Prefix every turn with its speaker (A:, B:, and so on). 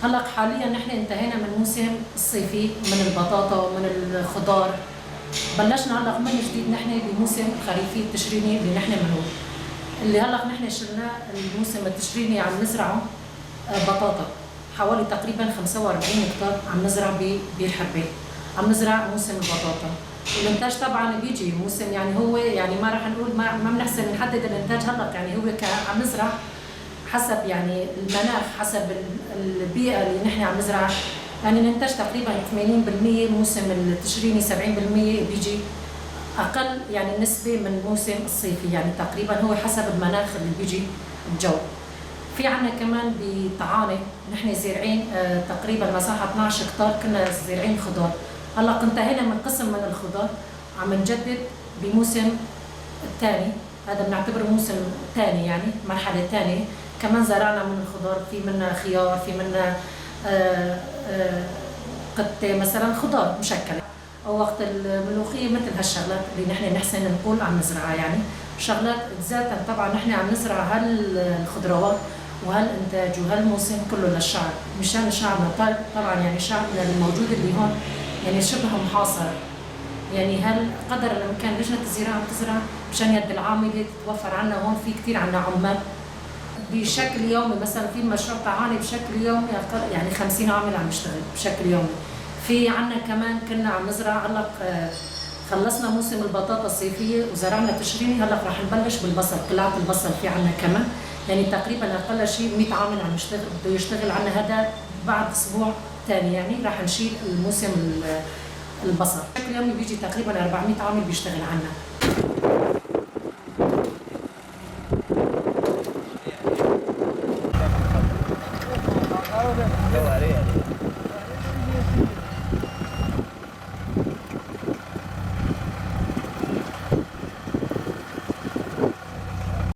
A: هلا حاليا نحن انتهينا من موسم الصيفي من البطاطا ومن الخضار. بلشنا هلا من جديد نحن بموسم الخريفي التشريني اللي نحن منه، اللي هلا نحن شلناه الموسم التشريني عم نزرعه بطاطا حوالي تقريبا 45 هكتار عم نزرع ببير حربيل، عم نزرع موسم البطاطا. والانتاج طبعا بيجي موسم، يعني هو يعني ما راح نقول ما بنحسن نحدد الانتاج هلا، يعني هو عم نزرع حسب يعني المناخ، حسب البيئة اللي نحن عم نزرع. يعني الانتاج تقريبا 80% موسم التشريني، 70% بيجي اقل يعني النسبة من موسم الصيفي، يعني تقريبا هو حسب المناخ اللي بيجي الجو. في عنا كمان بطعانة نحن زارعين تقريبا مساحة 12 هكتار كنا زارعين خضار. هلا انتهينا من قسم من الخضار، عم نجدد بموسم الثاني، هذا بنعتبره موسم ثاني يعني مرحلة ثانية. كمان زرعنا من الخضار، في منا خيار، في منا قطة مثلا، خضار مشكلة. أو وقت الملوخية مثل هالشغلات اللي نحن نحسن نقول عم نزرعها، يعني شغلات ذاتا. طبعا نحن عم نزرع هالخضروات وهالإنتاج وهالموسم كله للشعب، مشان شعبنا طبعا، يعني شعبنا الموجود اللي هون يعني شبه محاصر، يعني هل قدر الامكان لجنة الزراعة عم تزرع مشان يد العاملة تتوفر عنا هون. في كثير عنا عمال بشكل يومي، مثلا في مشروع طعاني بشكل يومي أقل يعني 50 عامل عم يشتغل بشكل يومي. في عنا كمان كنا عم نزرع هلا خلصنا موسم البطاطا الصيفية وزرعنا تشريني، هلا رح نبلش بالبصل، قلاعة البصل في عنا كمان، يعني تقريبا اقل شيء 100 عامل عم يشتغل، بده يشتغل عنا هذا بعد اسبوع ثاني، يعني رح نشيل الموسم البصل. بشكل يومي بيجي تقريبا 400 عامل بيشتغل عنا.